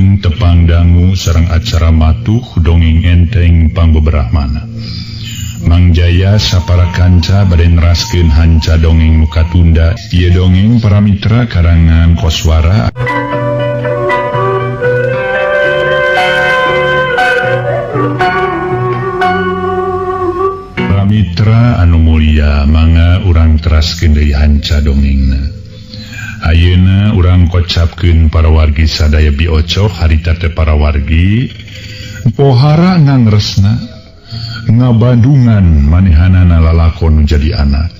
Wilujeng tepang dangu sareng acara matuh dongeng enteng pangbeberahmana. Mang Jaya sapara kanca bade neraskeun hanca dongeng nu katunda. Ieu dongeng para mitra karangan Koswara. Para mitra anu mulia, mangga urang teraskeun deui hanca dongengna. Ayeuna urang kocapkeun para wargi sadaya biocoh harita teh para wargi pohara ngangresna ngabandungan manehanana lalakon jadi anak.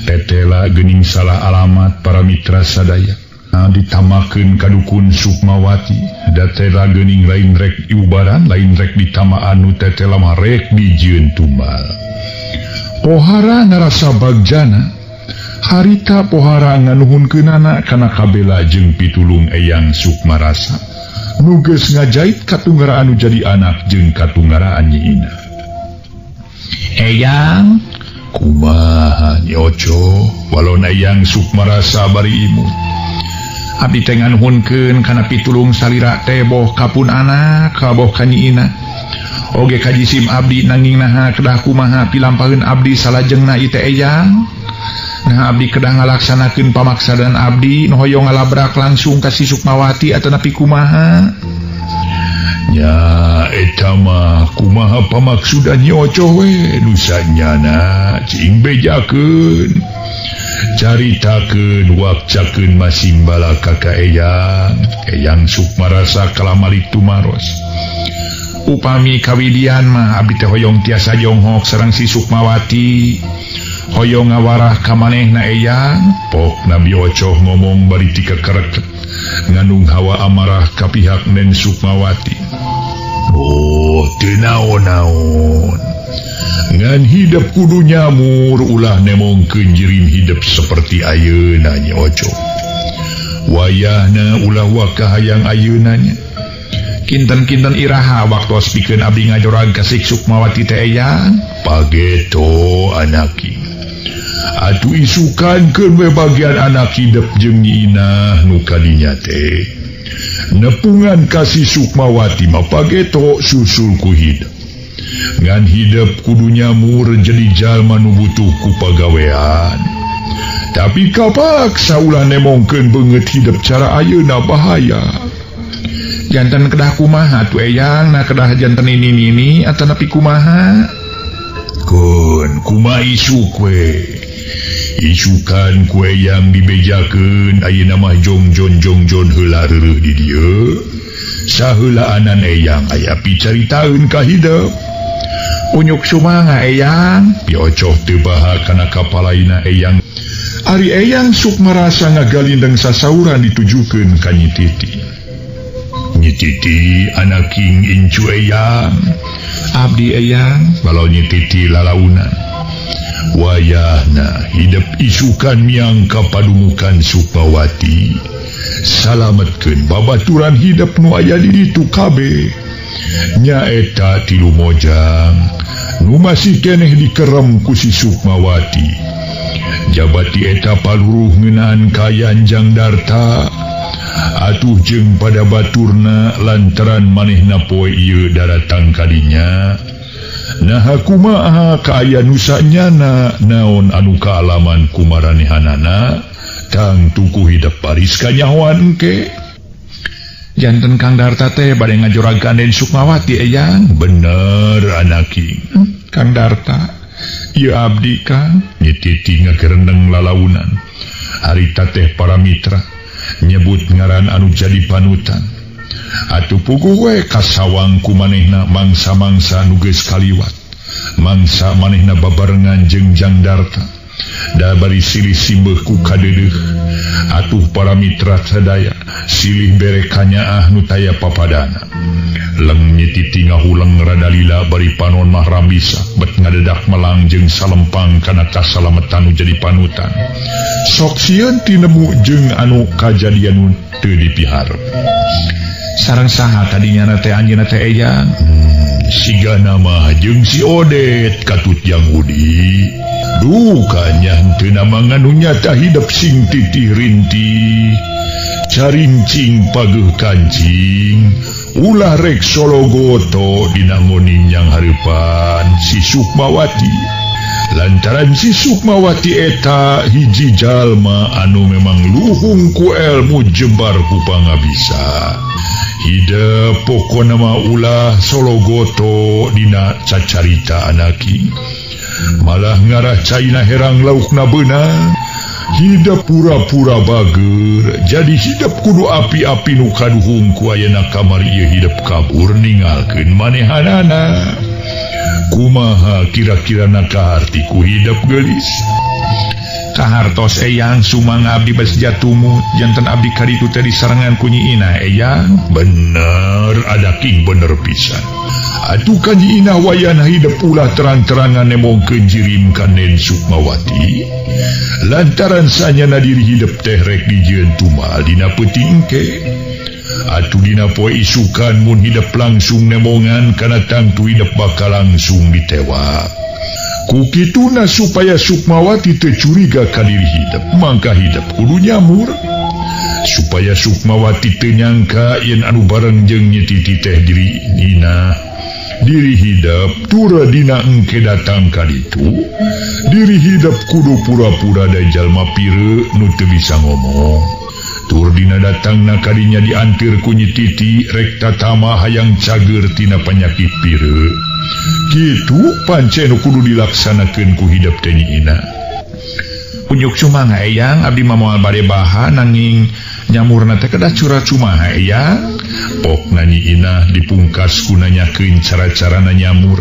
Tetela geuning salah alamat para mitra sadaya. Nah, ditamakeun ka dukun Sukmawati, da tetela geuning lain rek diubaran, lain rek ditamaan nu tetela mah rek dijieun tumbal. Pohara ngarasa bagjana. Harita pohara nganuhunkeunana kana kabela jeung pitulung Eyang Sukmarasa. Nu geus ngajait katunggaraan nu jadi anak jeung katunggaraan Nyi Ina. Eyang, kumaha Nyi Oco, walon Eyang Sukmarasa bari imut. Abdi teh nganuhunkeun kana pitulung salira teh boh kapun anak, kaboh ka Nyi Ina. Oge ka jisim abdi nanging naha kedah kumaha pilampaheun abdi salajengna ieu teh Eyang. Nah abdi kedah ngalaksanakeun pamaksadan abdi nu hoyong ngalabrak langsung ka si Sukmawati atanapi kumaha. Nya eta mah kumaha pamaksudan Nyi Oco we nu sanyana cing bejakeun. Caritakeun wakcakeun masing balaka ka Eyang. Eyang Sukmarasa kalamalik tumaros. Upami kawidian mah abdi teh hoyong tiasa jonghok sareng si Sukmawati. Hoyong ngawarah ka manehna Eyang. Pok Nabi Ocoh ngomong bari tikekereket ngandung hawa amarah ka pihak Nen Sukmawati. Oh, teu naon-naon. Ngan hidep kudu nyamur ulah nemongkeun jirim hidep seperti ayeuna Nyi Ocoh. Wayahna ulah waka hayang ayeuna nya. Kinten-kinten iraha waktos pikeun abdi ngajorag ka si Sukmawati teh Eyang. Pageto anaki. Atuh isukan keun we bagian anak hidep jeung Nyi Inah nu kadinya teh. Nepungan ka si Sukmawati mah pageto susul ku hidep. Ngan hidep kudu nyamur jadi jalma nu butuh ku pagawean. Tapi kapaksa ulah nemongkeun beungeut hidep cara ayeuna bahaya. Janten kedah kumaha tuh Eyang, nah kedah janten ini atanapi kumaha? Kun kumaha isuk we. Isukan kue yang dibejakeun ayeuna mah jongjon jongjon heula reureuh di dieu. Saheulaanan Eyang aya picaritaeun ka hidep. Unyuk sumangga Eyang, piocoh teu baha kana kapalaina Eyang. Ari Eyang Sukmarasa ngagalindeng sasauran ditujukeun ka Nyi Titi. Nyi Titi anaking incu Eyang. Abdi Eyang, walau Nyi Titi lalaunan. Wayahna hidep isukan miang ka padumukan Sukmawati. Salametkeun babaturan hidep nu aya di ditu kabeh. Nyaeta tilu mojang nu masih keneh dikerem ku si Sukmawati. Jabati eta paluruh ngeunaan kaayaan Jang Darta. Atuh jeung pada baturna lantaran manehna poe ieu daratang kadinya. Naha kumaha kaayaan nu sanyana naon anu kaalaman kumaranehanana tang tuku hidep paris kanyahoan engke. Janten Kang Darta teh bade ngajoragkeun Den Sukmawati Eyang. Bener anaki. Kang Darta, ieu abdi Kang. Nyi Titi ngagerendeng lalaunan. Harita teh para mitra nyebut ngaran anu jadi panutan. Atuh puguh we kasawang ku manehna mangsa-mangsa nu geus kaliwat. Mangsa manehna babarengan jeung Jang Darta. Da bari silih simbeuh ku kadeudeuh. Atuh para mitra sadaya silih bere kanyaah nu taya papadana. Leng Nyi Titi ngahuleng rada lila bari panon mah rambisa bet ngadedak melang jeung salempang kana kasalametan nu jadi panutan. Sok sieun tinemu jeung anu kajadian nu teu dipiharep. Sareng saha tadinya na teh anjeunna teh Eyang? Sigana mah jeung si Odet katut Jang Udi. Duka nya henteu nama nganu nyata hidep sing titih rintih. Carincing pageuh kancing ulah rek sologoto dina ngoninyang hareupan si Sukmawati. Lantaran si Sukmawati eta hiji jalma anu memang luhung ku elmu jembar ku pangabisa. Hidep pokona mah ulah sologoto dina cacarita anaki. Malah ngarah caina herang laukna beunang. Hidep pura-pura bager, jadi hidep kudu api-api nu kaduhung ku ayeuna kamari ieu hidep kabur ningalkeun manehanana. Kumaha kira-kira na kaharti ku hidep geulis? Kahartos eyang sumangga abdi bas jatumut janten abdi kaditu teh disarengan ku Nyi Inah eyang. Bener adaking bener pisan. Atuh ka Nyi Inah wayahna hidep ulah terang-terangan nemongkeun jirim ka Nen Sukmawati. Lantaran sanyana diri hidep teh rek dijieun tumal dina peuting engke. Atuh dina poe isukan mun hidep langsung nemongan kana tangtu hidep bakal langsung ditewak. Ku kituna supaya Sukmawati teu curiga ka diri hidep, mangka hidep kudu nyamur. Supaya Sukmawati teu nyangka yen anu bareng jeung Nyi Titi teh diri Nina. Diri hidep tura dina engke datang ka ditu. Diri hidep kudu pura-pura da jalma pireuk nu teu bisa ngomong. Tur dina datangna kadinya diantir ku Nyi Titi rek tatama hayang cager tina panyakit pireuk. Kitu pancen nu kudu dilaksanakeun ku hidep teh Nyi Ina. Unjuk sumangga eyang abdi mah moal bade baha nanging nyamurna teh kedah curah cumaha eyang. Pokna Nyi Inah dipungkas ku nanyakeun cara-carana nyamur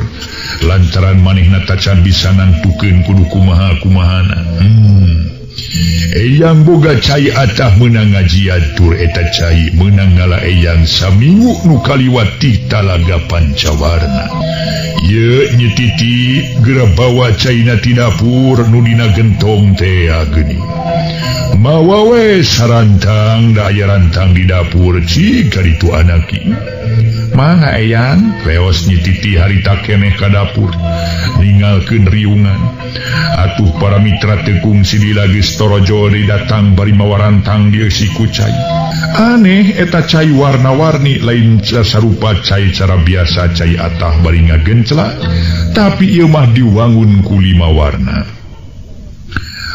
lantaran manehna tacan bisa nangtukeun kudu kumaha-kumahana. Eyang boga cai atah meunang ngajian tur eta cai meunang ngala eyang saminggu nu kaliwat ti Talaga Pancawarna. Ye Nyi Titi geura bawa caina ti dapur nu dina gentong teh geuning. Mawa we sarantang da aya rantang di dapur cik ka ditu anaki. Mangga eyang, leos Nyi Titi harita keneh ka dapur ningalkeun riungan. Atuh para mitra teu kungsi dilagis torojo deui datang bari mawa rantang dieusi ku cai. Aneh eta cai warna-warni lain sarupa cai cara biasa cai atah bari ngagencla, tapi ieu mah diwangun ku 5 warna.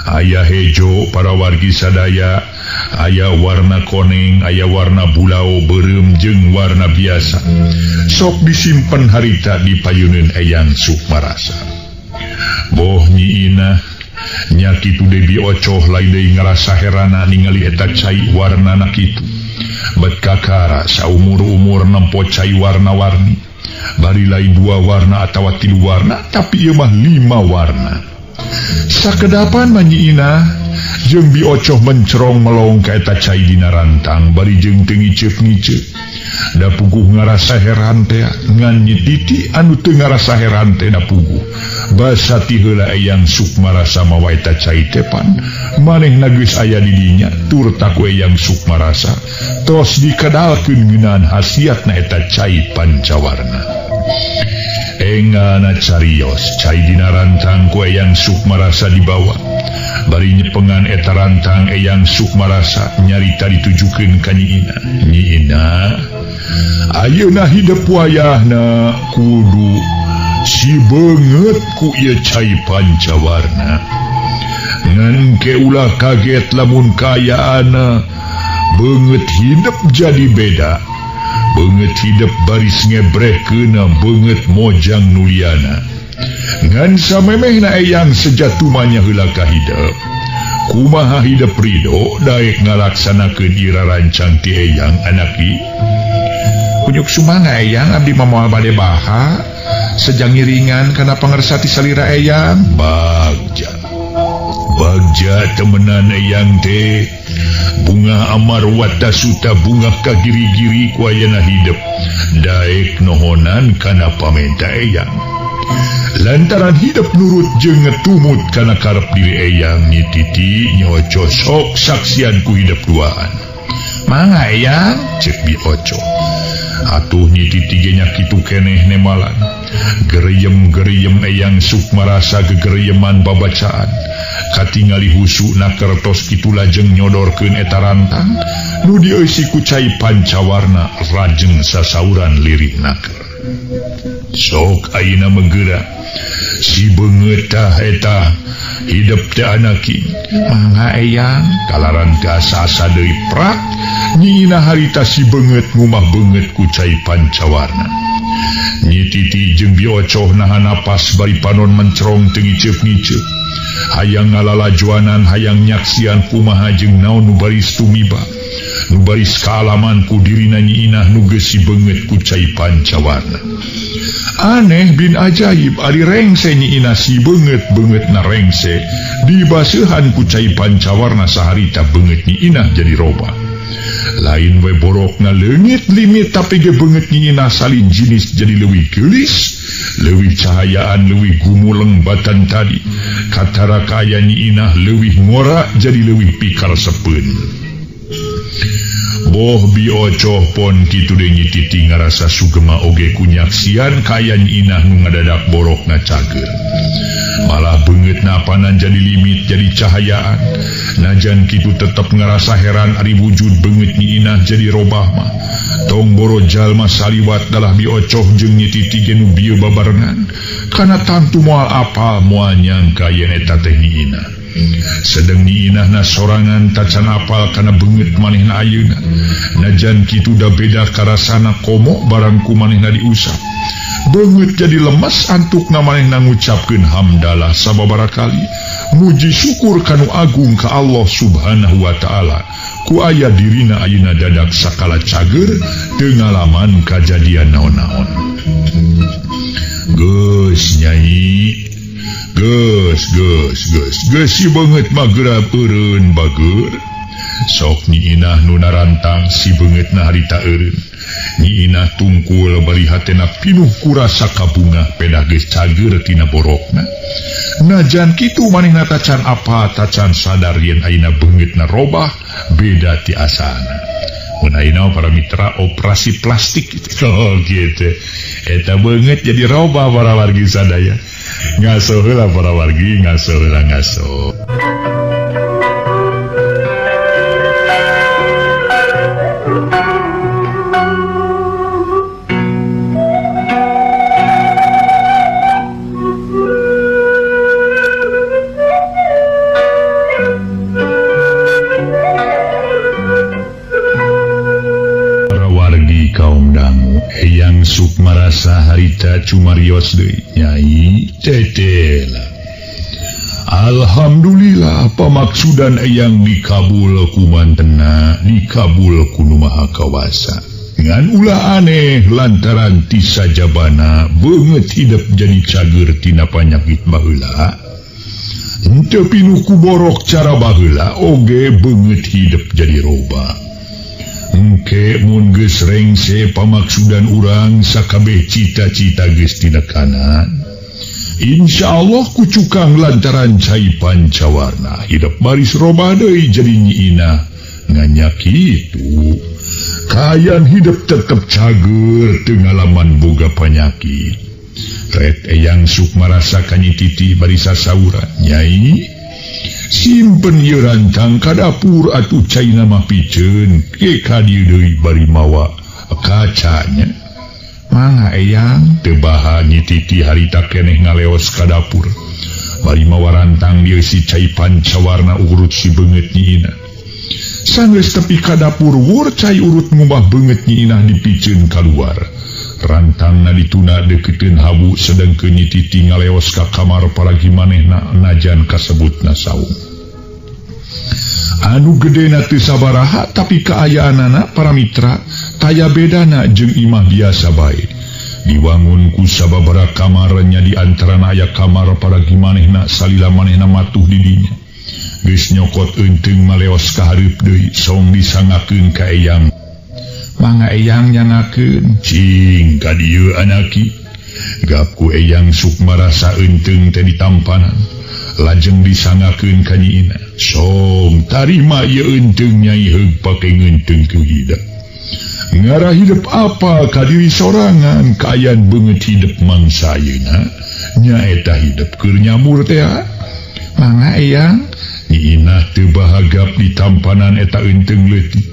Aya hejo para wargi sadaya, aya warna koneng, aya warna bulau beureum jeung warna biasa. Sok disimpen harita di payuneun Eyang Sukmarasa. Boh Nyi Inah nya kitu deui ocoh lain deui ngarasa herana ningali eta cai warnana kitu. Bet kakara saumur-umur nempo cai warna-warni. Bari lain 2 warna atawa 3 warna, tapi ieu mah 5 warna. Sakedapan mah Nyi Inah jeung Bi Ocoh mencerong melong ka eta cai dina rantang bari jeung teu ngiceup-ngiceup. Da puguh ngarasa heran teh ngan Nyi Titi anu teu ngarasa heran teh da puguh. Basa ti heula Eyang Sukmarasa mawa eta cai teh pan manehna geus aya di dinya tur taku Eyang Sukmarasa tos dikedalkeun ngeunaan hasiatna eta cai pancawarna. Engana carios cai dina rantang ku Eyang Sukmarasa dibawa. Bari nyepengan eta rantang Eyang Sukmarasa nyarita ditujukeun ka Nyi Ina. Nyi Ina, ayeuna hidep wayahna kudu si beungeut ku ieu cai pancawarna. Ngan ke ulah kaget lamun kaayaanna beungeut hidep jadi beda. Beungeut hidep baris ngebrehkeuna beungeut mojang nuliana. Ngan samemehna Eyang sejatumanya heula ka hidep. Kumaha hidep ridho daek ngalaksanakeun ira rancang ti Eyang anaki. Kunyuk sumangga Eyang abdi mah moal bade baha sejang ngiringan kana pangersa ti salira Eyang. Bagja. Bagja temenan Eyang teh. Bunga amar watasuta bunga kagiri-giri ku ayana hidep daek nohonan kana pamenta Eyang. Lantaran hidep nurut jeung ngetumut kana karep diri Eyang Nyi Titi Nyi Oco sok saksian ku hidep duaan. Mangga Eyang, cek Bi Oco. Atuh Nyi Titi ge nya kitu keneh nemalan. Geriem-geriem Eyang Sukmarasa gegerieman babacaan. Katingali husu na kertos kitu lajeng nyodorkeun eta rantang nu dieusi ku cai pancawarna rajeng sasauran lirih naker. Sok ayeuna menggeura si beungeut tah eta hidep teh anaki mangga eyang kalaran teu asa-asa deui prak Nyi Inah harita si beungeut ngumah beungeut ku cai pancawarna. Nyi Titi jeung Bi Ocoh nahan napas bari panon mencerong teu ngiceup-ngiceup. Hayang ngalalajuanan hayang nyaksian kumaha jeung naon nu baris tumiba. Nu baris kaalaman ku dirina Nyi Inah nu geus si beungeut ku cai pancawarna. Aneh bin ajaib ari rengse Nyi Inah si beungeut beungeutna rengse dibaseuhan ku cai pancawarna saharita beungeut Nyi Inah jadi robah. Lain we borokna leungit limit tapi ge beungeut Nyi Inah salin jinis jadi leuwih geulis, leuwih cahayaan, leuwih gumuleng batan tadi. Katara kaya Nyi Inah leuwih ngora jadi leuwih pikaresepeun. Boh Bi Ocoh pon kitu deui Nyi Titi ngarasa sugema oge ku nyaksian kaya Nyi Inah nu ngadadak borokna cager. Malah beungeutna panan jadi limit jadi cahayaan. Najan kitu tetep ngarasa heran ari wujud beungeut Nyi Inah jadi robah mah. Tong boro jalma saliwat dalah Bi Ocoh jeung Nyi Titi ge nu bieu babarengan. Kana tangtu moal apal moal nyangka yen eta teh Nyi Inah. Sedeng Nyi Inahna sorangan tacan apal kana beungeut manehna ayeuna. Najan kitu da beda karasana komo barang ku manehna diusap. Beungeut jadi lemes antukna manehna ngucapkeun hamdalah sababaraha kali. Muji syukur kanu agung ka Allah Subhanahu wa taala. Ku aya dirina ayeuna dadak sakala cager teu ngalaman kajadian naon-naon. Geus Nyai. Geus geus geus geus si beungeut mah geura eureun bager. Sok Nyi Inah nu narantang si beungeutna harita eureun. Nyi Inah tungkul bari hatena pinuh ku rasa kabungah pedah geus cager tina borokna. Najan kitu manehna tacan apa tacan sadar yen ayeuna beungeutna robah beda ti asana. Mun ayeuna para mitra operasi plastik oh gitu. Eta beungeut jadi robah para wargi sadaya. Ngaso heula para wargi, ngaso heula ngaso. Para wargi kaum dangu, Eyang Sukmarasa harita cumarios deui. Nyai tetela. Alhamdulillah pamaksudan eyang dikabul kumantena dikabul ku Nu Maha Kawasa. Ngan ulah aneh lantaran ti sajabana beungeut hidep jadi cager tina panyakit baheula. Henteu pinuh ku borok cara baheula oge beungeut hidep jadi robah. Engke mun geus rengse pamaksudan urang sakabeh cita-cita geus tina kanan. Insya Allah ku cukang lantaran cai pancawarna hidup baris robah deui jadi Nyi Inah nganya kitu. Kayan hidup tetep cager teu ngalaman boga panyakit. Ret Eyang Sukmarasa ka Nyi Titi bari sasauran, Nyai simpen ieu rantang ka dapur atuh caina mah piceun ke ka dieu deui bari mawa kacanya. Mangga Eyang teu baha Nyi Titi harita keneh ngaleos ka dapur. Bari mawa rantang dieusi cai pancawarna urut si beungeut Nyi Inah. Sanggeus tepi ka dapur wur cai urut ngubah beungeut Nyi Inah dipiceun kaluar. Rantangna dituna deukeutkeun habu sedengkeun Nyi Titi ngaleos ka kamar paragi manehna najan kasebutna saung. Anu gedena teu sabaraha tapi kaayaanana para mitra taya bedana jeung imah biasa bae. Diwangun ku sababaraha kamarnya di antarana aya kamar paragi manehna salila manehna matuh di dinya. Geus nyokot eunteung maleos ka hareup deui song disangakeun ka Eyang. Mangga Eyang nyangakeun cing ka dieu anaki. Gap ku Eyang Sukmarasa eunteung teh ditampanan. Lajeng disangakeun ka Nyi Inah. Song tarima ieu eunteung Nyai heug pake ngeunteung ku hidep. Ngarah hidep apa ka diri sorangan kaayaan beungeut hidep mangsa ayeuna nyaeta hidep keur nyamur teh. Mangga Eyang. Nyi Inah teu bahagap ditampanan eta eunteung leutik.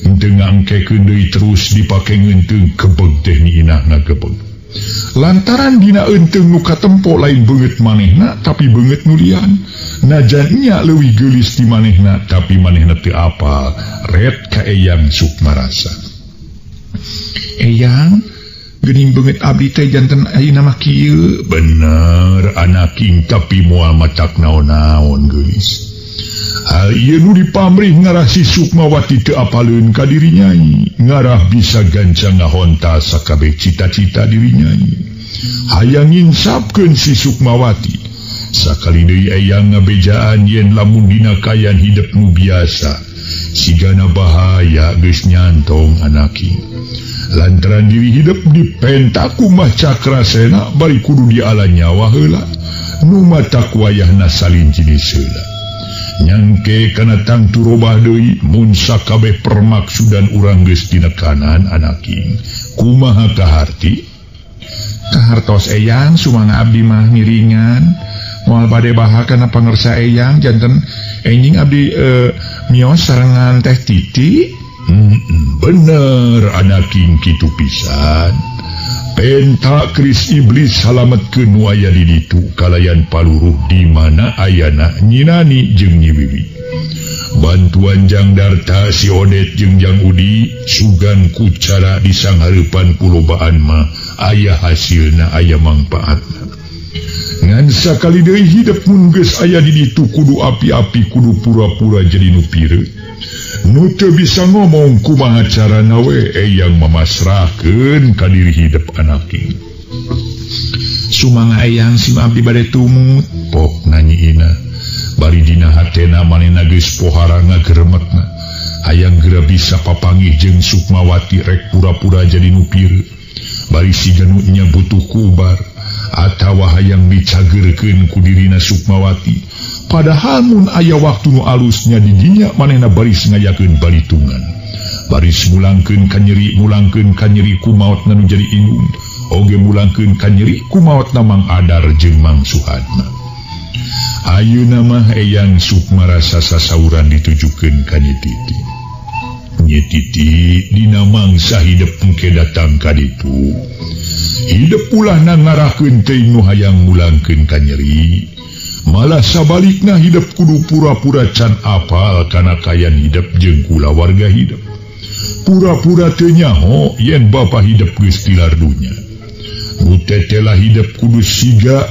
Henteu ngangkekeun deui terus dipake ngeunteung kebeg teh Nyi Inah ngagebeg. Lantaran dina eunteung nu katempo lain beungeut manehna tapi beungeut nu lian. Najan nya leuwih geulis ti manehna tapi manehna teu apal ret ka Eyang Sukmarasa. Eyang, geuning beungeut abdi teh janten ayeuna mah kieu. Bener anaking tapi moal matak naon-naon geulis. Hal ieu nu dipamrih ngarah si Sukmawati teu apaleun ka diri nyai, ngarah bisa gancang ngahontal sakabeh cita-cita diri nyai. Hayang nginsapkeun si Sukmawati. Sakali deui Eyang ngabejaan yen lamun dina kaayaan hidep nu biasa, sigana bahaya geus nyantong anaki. Lantaran diri hidep dipenta ku Mbah Cakrasena bari kudu diala nyawa heula, nu matak wayahna salinjinis heula. Nyangke kana tangtu robah deui mun sakabeh permaksudan urang geus dinekanan anaking. Kumaha kaharti? Kahartos Eyang sumangga abdi mah ngiringan. Moal bade baha kana pangersa Eyang janten enjing abdi mios sarengan Teh Titi. Bener anaking kitu pisan. Penta keris iblis salametkeun nu aya di ditu kalayan paluruh di mana ayana Nyi Nani jeung Nyi Wiwi. Bantuan Jang Darta si Odet jeung Jang Udi sugan ku cara disanghareupan kulobaan mah aya hasilna aya mangpaatna. Ngan sakali deui hidep mun geus aya di ditu kudu api-api kudu pura-pura jadi nu pireut. Nu teu bisa ngomong kumaha carana we Eyang mamasrahkeun ka diri hidep anaki. Sumangga Eyang sim abdi bade tumut. Pok Nyi Inah. Bari dina hatena manehna geus pohara ngageremetna. Hayang geura bisa papanggih jeung Sukmawati rek pura-pura jadi nu pireut. Bari siga nu nya butuh kubar atawa hayang dicageurkeun ku dirina Sukmawati. Padahal mun aya waktu nu alusnya di dinya manehna baris ngayakeun balitungan. Baris mulangkeun ka nyeri, mulangkeun ka nyeri ku maotna nu jadi indung, oge mulangkeun ka nyeri ku maotna Mang Adar jeung Mang Suhadna. Ayeuna mah Eyang Sukmarasa sasauran ditujukeun ka Nyi Titi. Nyi Titi dina mangsa hidep engke datang ka ditu. Hidep ulah na ngarahkeun teuing nu hayang mulangkeun ka nyeri. Malah sabalikna hidep kudu pura-pura can apal kana kayan hidep jeung kulawarga hidep. Pura-pura teu nyaho yen bapa hidep geus tilar dunya. Nu tetela hidep kudu siga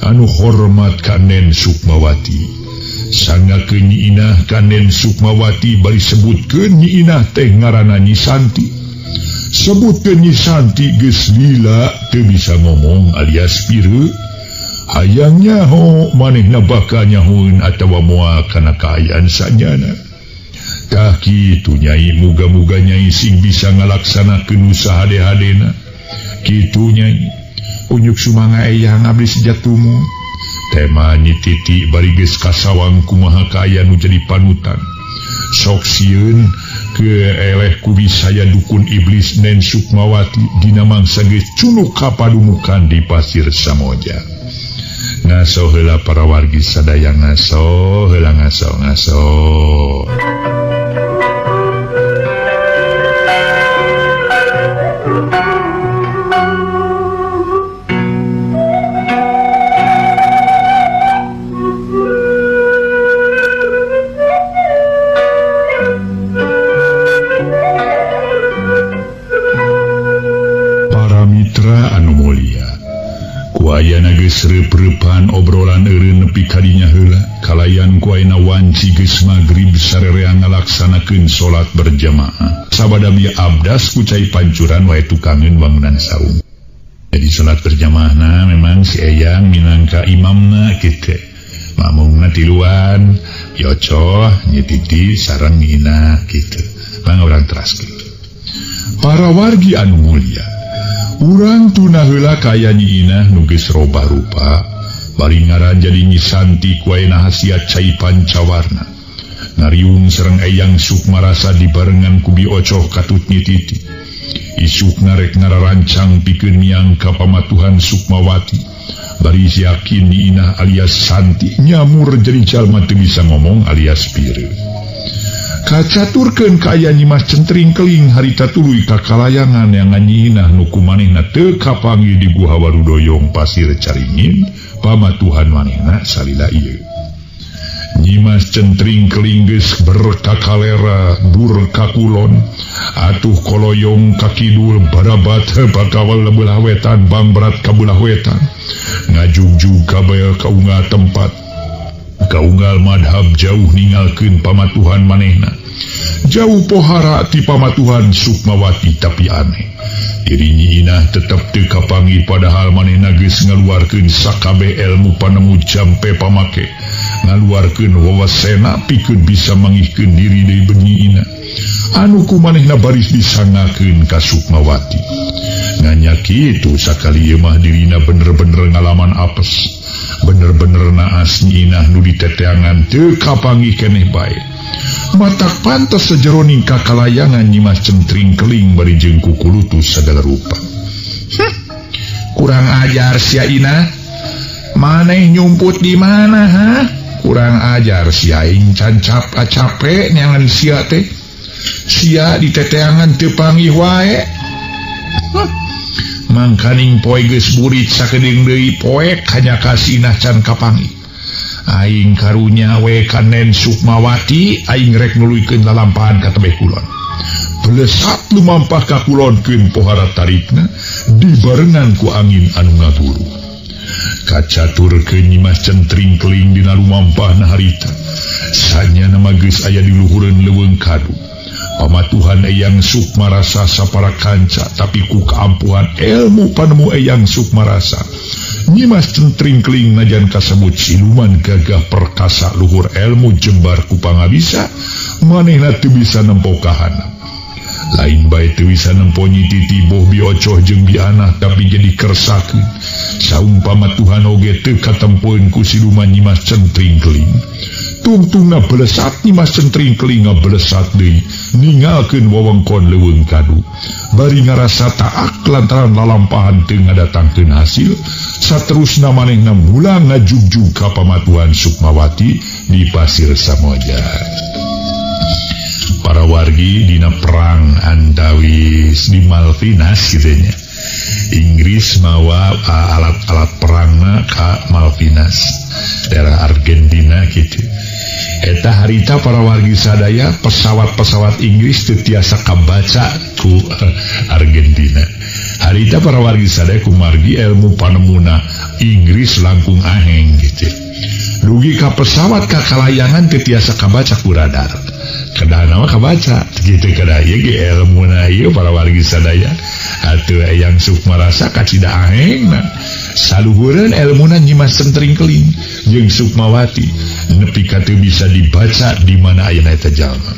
anu hormat ka Nen Sukmawati. Sangakeun Nyi Inah ka Nen Sukmawati bari sebutkeun Nyi Inah teh ngaranna Nyi Santi. Sebutkeun Nyi Santi geus lila teu bisa ngomong alias pireut. Hayang nyaho manehna bakal nyahoeun atawa moal kana kaayaan sanyana. Tah kitu Nyai, muga-muga Nyai sing bisa ngalaksanakeun usaha hade-hadena. Kitu Nyai. Unjuk sumangga Eyang abdi sejatumu. Tema Nyi Titi bari geus kasawang kumaha kaayaan nu jadi panutan. Sok sieun ke eleh ku bisaya dukun iblis Nen Sukmawati dina mangsa geus cunuk ka padumukan di Pasir Samoja. Ngaso heula para wargi sadaya ngaso heula ngaso ngaso. Para mitra anu mulia, ku ayana geus reup-reupan obrolan eureun nepi ka dinya heula kalayan ku ayana wanci geus magrib sarerea ngalaksanakeun salat berjamaah. Sabada bieu abdas ku cai pancuran wae tukangeun bangunan saung. Jadi salat berjamaahna memang si Eyang minangka imamna kitu. Makmumna tiluan, Yocoh, Nyi Titi sareng Nyi Inah kitu. Mangga urang teraskeun. Para wargi anu mulia, urang tuna heula kaya Nyi Inah nu geus robah rupa, bari ngaran jadi Nyi Santi ku ayeuna hasiat cai pancawarna. Ngariung sareng Eyang Sukmarasa dibarengan ku Bi Ocoh katut Nyi Titi. Isuk narek ngararancang pikeun miang ka pamatuhan Sukmawati. Bari yakin Nyi Inah alias Santi nyamur jadi jalma teu bisa ngomong alias pire. Kacaturkeun ka aya Nyimas Centring Keling harita tuluy ka kalayangan yang Nyi Inah nu kumanehna teu kapanggih di Guha Warudoyong Pasir Caringin pamatuhan manehna salila ieu. Nyimas Centring Keling geus berkakalera dur kakulon atuh koloyong ka kidul barabat bakawal belah wetan bangberat ka belah wetan ngajugjug kabeh ka unggal tempat ka unggal madhab jauh ningalkeun pamatuhan manehna jauh pohara ti pamatuhan Sukmawati tapi aneh diri Nyi Inah tetep teu kapanggih padahal manehna geus ngaluarkeun sakabeh ilmu panemu jampe pamake ngaluarkeun wawasena pikeun bisa mangihkeun diri deui Nyi Inah anu ku manehna baris disangakeun ka Sukmawati. Nganya kitu sakali ieu mah dirina bener-bener ngalaman apes bener-bener naas Nyi Inah nu diteteangan teu kapanggih keneh bae. Matak pantes sajeroning kakalayangan Nyimas Centring Keling bari jeung kukulutus sagala rupa. Kurang ajar sia Inah. Maneh nyumput di mana ha? Kurang ajar sia aing can cape neangan sia teh. Sia diteteangan teu panggih wae. Mangkaning poe geus burit sakedeung deui poek hanya ka si Inah can kapanggih. Aing karunya we kanen Sukmawati aing rek nuluykeun lalampahan ka tebeh kulon. Belesat lumampah ka kulonkeun pohara tarikna dibarengan ku angin anu ngaguru. Kacaturkeun Nyimas Centring Keling dina lumampahna harita. Sanyana mah geus aya di luhureun leuweung kadu. Pamatuhan Eyang Sukmarasa sapara kanca tapi ku kaampuhan ilmu panemu Eyang Sukmarasa. Nyimas Centring Keling najan kasebut siluman gagah perkasa luhur ilmu jembar ku pangabisa manehna teu bisa nempo kahana. Lain bae teu bisa nempo Nyi Titi boh biocoh jeung bianah tapi jadi kersakeun. Saumpama Tuhan oge teu katempoeun ku siluman Nyimas Centring Keling. Tungtungna belesat Nyimas Centring Keling ngabelesat deui ningalkeun wewengkon leuweung kadu. Bari ngarasa taak lantaran lalampahan teu ngadatangkeun hasil, saterusna manehna mulang ngajugjug ka pamatuhan Sukmawati di Pasir Samoja. Para wargi dina perang antawis di Malvinas kitu nya. Inggris mawa alat-alat perangna ka Malvinas daerah Argentina gitu. Eta harita para wargi sadaya pesawat-pesawat Inggris teu tiasa kabaca ku Argentina. Harita para wargi sadaya kumargi ilmu panemuna Inggris langkung aheng gitu. Dugi ka pesawat ka kalayangan teu tiasa kabaca ku radar. Kedah nama kabaca gitu kedah ieu ge elmuna ieu para wargi sadaya atuh Eyang Sukmarasa kacida ahengna saluhureun elmuna Nyimas Centring Keling jeung Sukmawati nepi ka teu bisa dibaca di mana ayeuna eta jalma.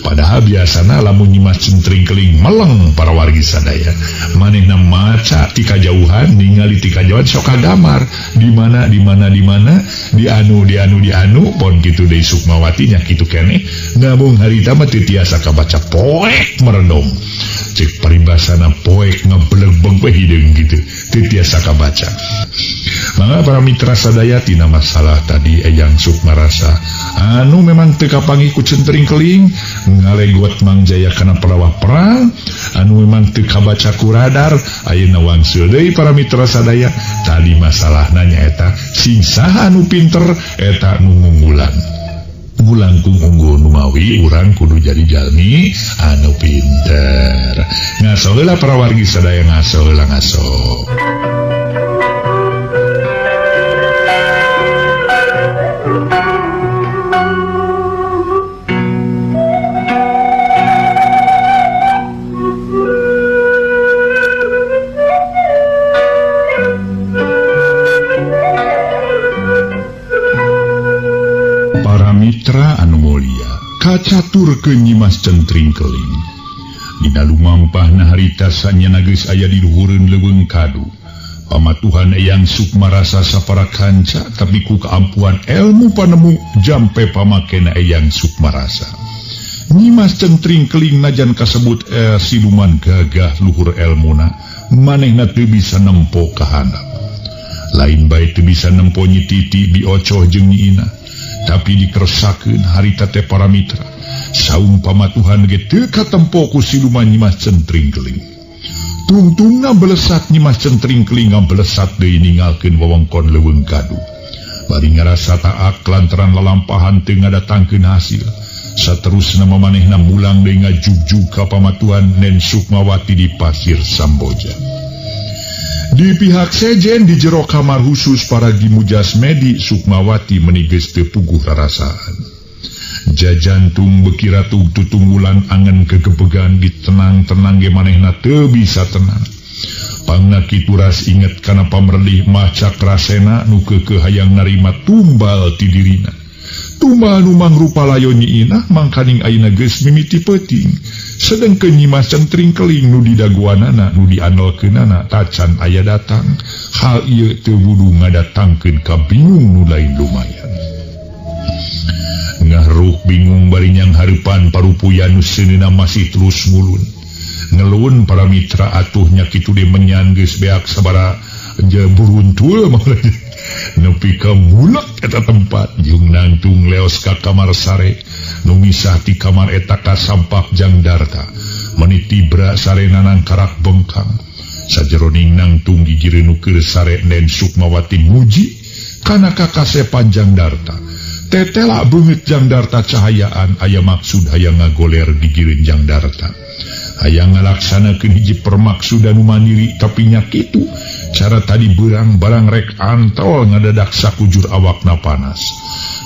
Padahal biasana lamun Nyimas Centring Keling meleng para wargi sadaya manehna maca ti kajauhan ningali ti kajauhan sok kagamar di mana di mana di mana di anu di anu di anu pon kitu deui Sukmawati nya kitu keneh namung harita mah teu tiasa kabaca poek merenung cek paribasana poek ngebelegbeng we hideung kitu teu tiasa kabaca. Mangga para mitra sadaya tina masalah tadi Eyang Sukmarasa anu memang teu kapanggih ku Centring Keling ngalegot Mangjaya kana perawah perang anu memang teu kabaca ku radar ayeuna wangsul deui para mitra sadaya tadi masalahna nyaeta sing saha anu pinter eta nu ngunggulan ngulangkung unggul numawi urang kudu jadi jalmi anu pinter. Ngaso heula para wargi sadaya ngaso heula ngaso. Mitra anu mulia kacaturkeun Nyimas Centring Keling dina lumampahna harita sanyana geus aya di luhureun leuweung kadu. Pamatuhan Eyang Sukmarasa sapara kanca tapi ku kaampuhan ilmu panemu jampe pamakena Eyang Sukmarasa. Nyimas Centring Keling najan kasebut siluman gagah luhur elmuna manehna teu bisa nempo ka handap. Lain bae teu bisa nempo Nyi Titi Bi Ocoh jeung Nyi Ina, tapi dikersakeun harita teh para mitra. Saung pamatuhan ge teu katempo ku siluman Nyimas Centring Keling. Tungtungna belesat Nyimas Centring Keling ngabelesat deui ninggalkeun wewengkon Leuweung Kadu. Bari ngarasa taak lantaran lalampahan teu ngadatangkeun hasil. Saterusna manehna mulang deui ngajugjug ka pamatuhan Nen Sukmawati di Pasir Samboja. Di pihak sejen di jero kamar khusus para Mujasmedi Sukmawati meni geus teu puguh rarasaan. Jajantung beki ratug tutunggulan angen kegebegan ditenang-tenang ge manehna teu bisa tenang. Pangna kitu ras inget kana pamrelih Mah Cakrasena nu keukeuh hayang narima tumbal ti dirina. Tumbal nu mangrupa layon Nyi Inah mangkaning ayeuna geus mimiti peuting. Sedengkeun Nyimas Centring Keling nu didagoanana nu diandelkeunana tacan aya datang. Hal ieu teu wudu ngadatangkeun kabingung nu lain lumayan. Ngahruk bingung bari nyanghareupan parupuyan nu seuneuna masih terus ngulun. Ngelun para mitra atuhnya kitu de menyan geus beak sabara buruntul nepi ka mulak eta tempat jeung nangtung leos ka kamar sare nu misah ti kamar eta ka sampak Jang Darta meni tibra sarena nangkarak bengkang sajeroning nangtung gigireun nu keur sare Nen Sukmawati muji kana kakasepan Jang Darta tetela beungeut Jang Darta cahayaan aya maksud hayang ngagoler gigireun Jang Darta hayang ngalaksanakeun hiji permaksudan nu mandiri tapi nya kitu cara tadi berang barang rek antol ngadadak sakujur awakna panas.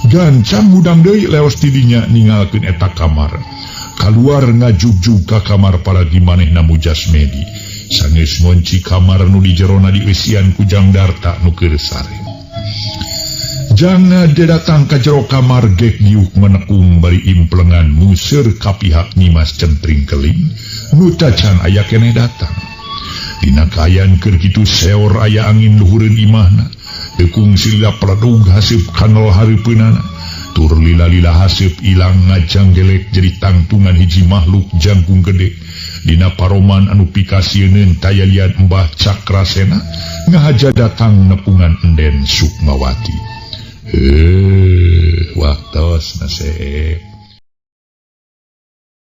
Gancang mudang deui leos tidinya ninggalkeun eta kamar. Kaluar ngajugjug ka kamar paragi manehna Mujasmedi. Sanggeus ngonci kamar nu di jerona dieusian ku Jang Darta nu keur sare. Jangan dia datang ka jero kamar gek diuk menekung bari implengan museur ka pihak Nyimas Centring Keling nu tacan aya keneh datang. Dina kaayaan keur kitu seor aya angin luhureun imahna. Deukung silila peledug haseup kanol hareupeunana. Tur lila-lila haseup ilang ngajanggelek jadi tangtungan hiji makhluk jangkung gede. Dina paroman anu pikasieuneun tayalian Mbah Cakrasena ngahaja datang nepungan Enden Sukmawati. Waktos nasib.